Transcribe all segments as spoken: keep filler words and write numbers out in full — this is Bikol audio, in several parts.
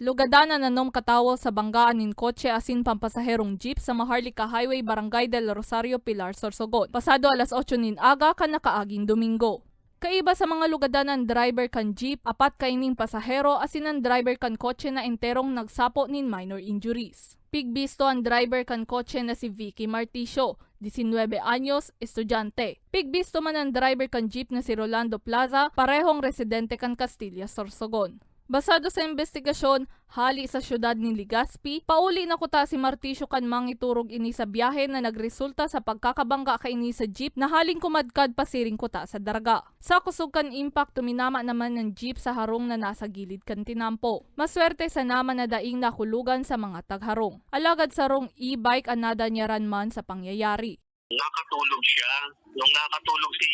Lugadanan na nanom katawo sa banggaan nin kotse asin pampasaherong jeep sa Maharlika Highway, Barangay del Rosario, Pilar, Sorsogon, pasado alas otso nin aga kan nakaaging Domingo. Kaiba sa mga lugadanan, driver kan jeep, apat kaining pasahero asin an driver kan kotse na enterong nagsapo nin minor injuries. Pigbisto an driver kan kotse na si Vicky Marticio, disinwebe anyos, estudyante. Pigbisto man an driver kan jeep na si Rolando Plaza, parehong residente kan Castilla, Sorsogon. Basado sa imbestigasyon, hali sa siyudad nin Legazpi, pauli na kuta si Marticio kan mangiturog ini sa biyahe na nagresulta sa pagkakabangga kaini sa jeep na haling kumadkad pasiring kuta sa Daraga. Sa kusog kan impact, tuminama naman an jeep sa harong na nasa gilid kan tinampo. Maswerte sana man na daing nakulogan sa mga tagharong. Alagad sarong e-bike an nadanyaran man sa pangyayari. Nakatulog siya. Nung nakatulog si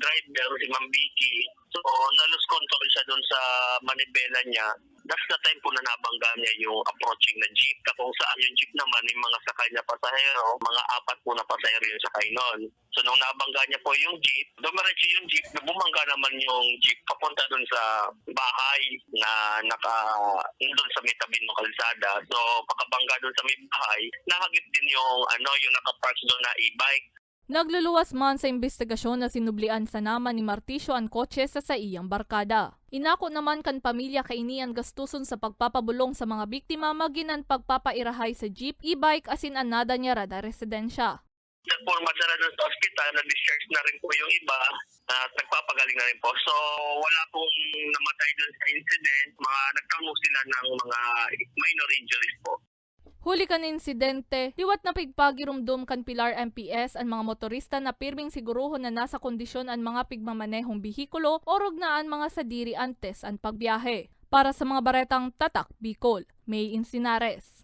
driver, si Ma'am Vicky, so na-lose control siya dun sa manibela niya. That's the time po na nabangga niya yung approaching na jeep. Na kung saan yung jeep naman, yung mga sakay na pasahero, mga apat po na pasahero yung sakay nun. So nung nabangga niya po yung jeep, dumiretso yung jeep, na bumangga naman yung jeep papunta dun sa bahay na naka, dun sa may tabi ng kalsada. So pakabangga dun sa may bahay, nahagip din yung, ano, yung nakapark dun na e-bike. Nagluluwas man sa imbestigasyon na sinublian sana man ni Marticio an kotse sa saiyang barkada. Inako naman kan pamilya kaini an gastuson sa pagpapabolong sa mga biktima, magin an pagpapairahay sa jeep, e-bike asin an nadanyaran na residensya. Nagporma sila dun sa ospital, na-discharge na rin po yung iba, at nagpapagaling na rin po. So wala pong namatay dun sa incident, mga nagtamo sila ng mga minor injuries po. Huli kan insidente, liwat na pigpagiromdom kan Pilar M P S an mga motorista na pirming sigurohon na nasa kondisyon an mga pigmamanehong behikulo, orog na an mga sadiri antes an pagbiyahe. Para sa mga baretang Tatak Bicol, May Insinares.